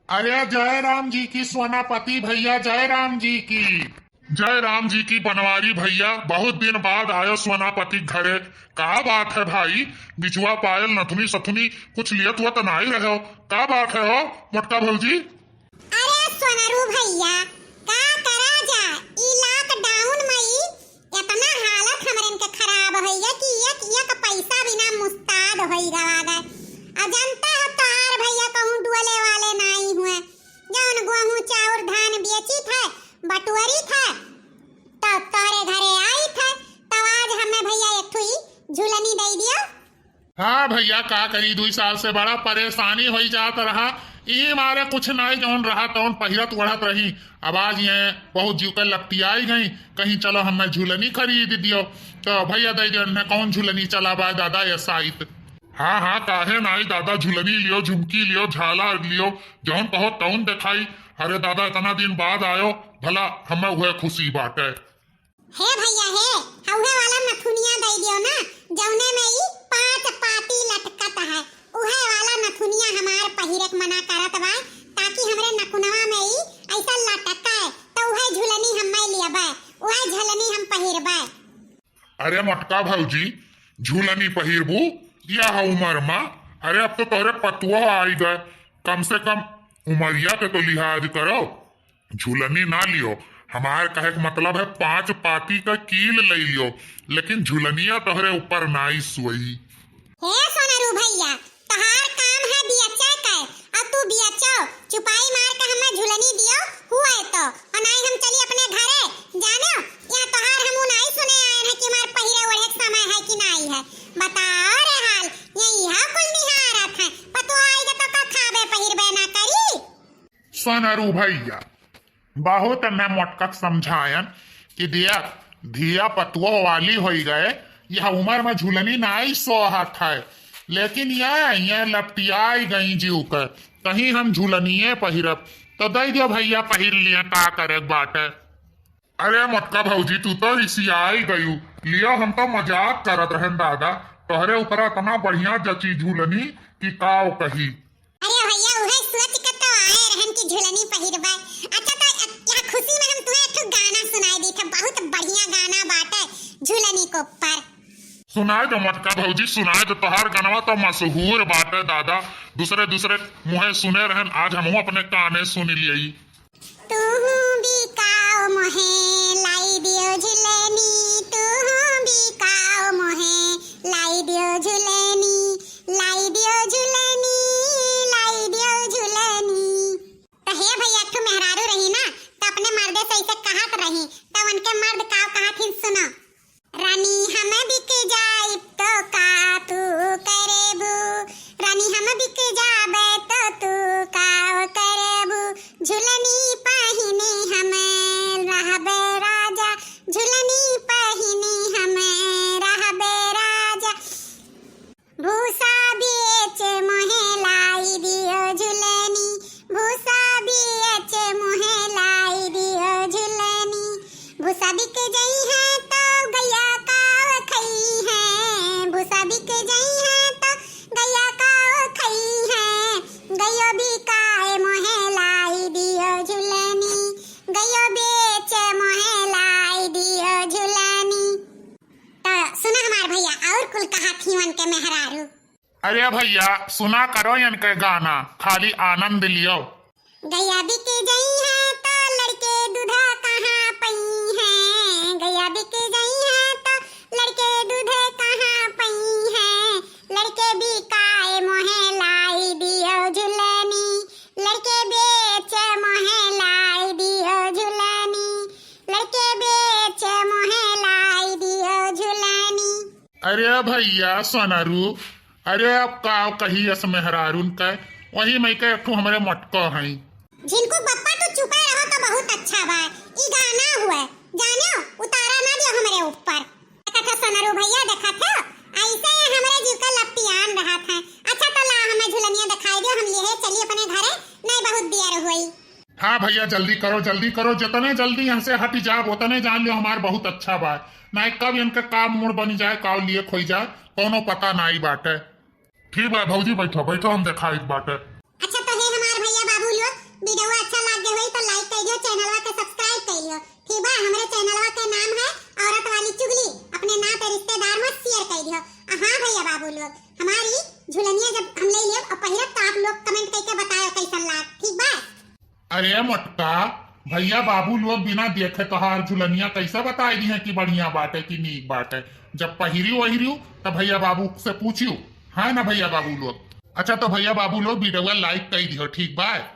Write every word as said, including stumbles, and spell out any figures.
अरे जय राम जी की सोनापति भैया, जय राम जी की। जय राम जी की बनवारी भैया, बहुत दिन बाद आयो सोनापति घरे। का बात है भाई, बिचुआ पायल नथुनी सथुनी कुछ लियत हुआ तो नाई रहे हो, का बात है हो मोटका भौजी? अरे सोनरू भैया, का करा जा, ई lockdown में ई एतना हालत हमरन के खराब होइगा कि एक एक पैसा बिना मुस्ताद होइगा आगे। आ जनता है तोहार भैया कहूँ डुअले वाले नाई हुए, जौन गोहूँ चाउर धान बेची थे, बटुअरी थे, तब तोहरे घरे आई थे, तब आज हमें भैया एक ठो ई झुलनी दे दियो। हाँ भैया, का करी, दुई साल से बड़ा परेशानी होई जात रहा। ई मारे कुछ नाई, जौन रहा तौन पहिरत ओढ़त रही। अब आज ये बहुत जीव के लपटियाई गई, कहीं चलो हमें झुलनी खरीद दियो। तो भैया दे दियो, इन्हें कौन झुलनी चला बा दादा, ये साइत। हाँ हाँ, काहे नाई दादा, झुलनी लियो, झुमकी लियो, झाला लियो, जौन कहो तौन देखाई। अरे दादा, इतना दिन बाद आयो, भला हमें वह खुशी बाटे। हे भैया हे, हउहे वाला नथुनिया दे दियो ना, जौने में ई पाँच पाती लटकत है, उहे वाला नथुनिया हमार पहिरे के मना करत बा, ताकि हमरे नकुनवा में ई ऐसा लटके, तो उहे झुलनी हम्मे लियबे, उहे झुलनी हम पहिरबे। अरे मोटका भौजी, झुलनी पहिरबू यह उमर मा? अरे अब तो तोहरे पतुआ आई गए, कम से कम उमरिया के तो लिहाज करो। झुलनी ना लियो, हमार कहे के मतलब है पाँच पाती का कील ले लियो, लेकिन झुलनिया तोहरे ऊपर नाई सोई। हे सोनरू भैया, तोहार काम है बियचे के, और तू बियचो, चुपाई मार के हमें झुलनी दियो हुए तो, और नाई हम चली अपने घरे। जानो, यहाँ तोहार हमू नाई सुने आए हैं कि हमार पहिरे ओढ़े के समय है कि नाई है। बताओ रे हाल, यही है कुल निहारत है, पतोह आई के तो का खाबे पहिरबे ना करी। सोनरू भैया, बहुत एन्हें मोटका के समझायन कि दिया, धिया पतुआ वाली होई गए, यह उमर में झुलनी नाई सोहत है, लेकिन यह, यह लपटियाई गई जीव के, कहीं हम झुलनिए पहिरब, तो दे दियो भैया पहिर लिए, का करे के बाटे। अरे मोटका भौजी, तू तो रिसियाई गयू, लियो हम तो मजाक करत रहन दादा, तोहरे ऊपर इतना बढ़िया जची झुलनी कि काव कही। अरे भैया, उहे सोच के तो आए रहन कि झुलनी पहिरबे। अच्छा, तो यहाँ खुशी में हम तुम्हें एक ठो गाना सुनाई दी थे, बहुत बढ़िया गाना बाटे झुलनी के ऊपर। सुनाए दो मोटका भौजी, सुनाए दो, तोहार गनवा तो मशहूर बाटे दादा, दूसरे दूसरे मुहे सुने रहन, आज हमहू अपने काने सुन लियई। तू बिकाओ मोहे लाई दियो झुलनी, तू बिकाओ मोहे लाई दियो झुलनी, लाई दियो झुलनी, लाई दियो झुलनी। तो हे भैया, एक ठो मेहरारू रही ना, तो अपने मर्दे से ऐसे कहत रही, तो उनके मर्द का कहत हिन सुनो। रानी हम बिक जाइब तो का तू करेबू, रानी हम बिक जाबे तो तू का करेबू, झुलनी पहिने हम रहबे राजा, झुलनी पहिने हम रहबे राजा। भूसा बेच मोहे लाई दियो झुलनी, भूसा बेच मोहे लाई दियो झुलनी। भूसा बिक जई है तो गैया काव खई है, भूसा बिक जई है तो गैया काव खई है। गैयो बिकाए मोहे लाई दियो झुलनी, गैयो बेच मोहे लाई दियो झुलनी। तो सुना हमार भैया, और कुल कहा थी उनके मेहरारू। अरे भैया, सुना करो इनके गाना, खाली आनंद लियो। गैया बिक जई है तो लड़के दूधा कहाँ पई है, गैया बिक जई है तो लड़के दूध कहाँ पई है, लड़के बिकाए मोहे लाई दियो झुलनी, लड़के बेच मोहे लाई दियो झुलनी, लड़के बेच मोहे लाई दियो झुलनी। अरे भैया सोनरू, अरे अब का कही अस मेहरारून के, वही मइके एक ठो हमरे मोटका हई। झिनकू बप्पा तू चुपे रहो तो बहुत अच्छा बा। ई गाना हुए, जानियो, उतारा ना दियो हमरे ऊपर। देखत हो सोनरू भैया, देखत हो, ऐसे ही हमरे जीव के लपटियान रहत है। अच्छा तो ला हमें झुलनिया दिखाई दियो, हम लिहे चली अपने घरे, नहीं बहुत देर हुई। हाँ भैया, जल्दी करो, जल्दी करो, जितने जल्दी यहाँ से हट जाब, उतने जान लियो हमार बहुत अच्छा बा। नाहीं कब इनके काम मूड़ बनी जाए, काव लिए खोई जाए, कौनो पता नाहीं बाटे। ठीक बा भौजी, बैठो, बैठो, हम देखाइत बाटे। अच्छा तो हे हमार भैया बाबू लोग, हमारी झुलनिया जब हम ले लेब और पहिरब, तो आप लोग कमेंट करके बताओ कैसन लाग, ठीक बा? अरे मोटका, भैया बाबू लोग बिना देखे तोहार झुलनिया कैसे बताई दिहे कि बढ़िया बाटे कि नीक बाटे? जब पहिरियो ओहिरियो, तो भैया बाबू से पूछियो, है ना भैया बाबू लोग? अच्छा, तो भैया बाबू लोग, वीडियो लाइक कर दियो, ठीक बा?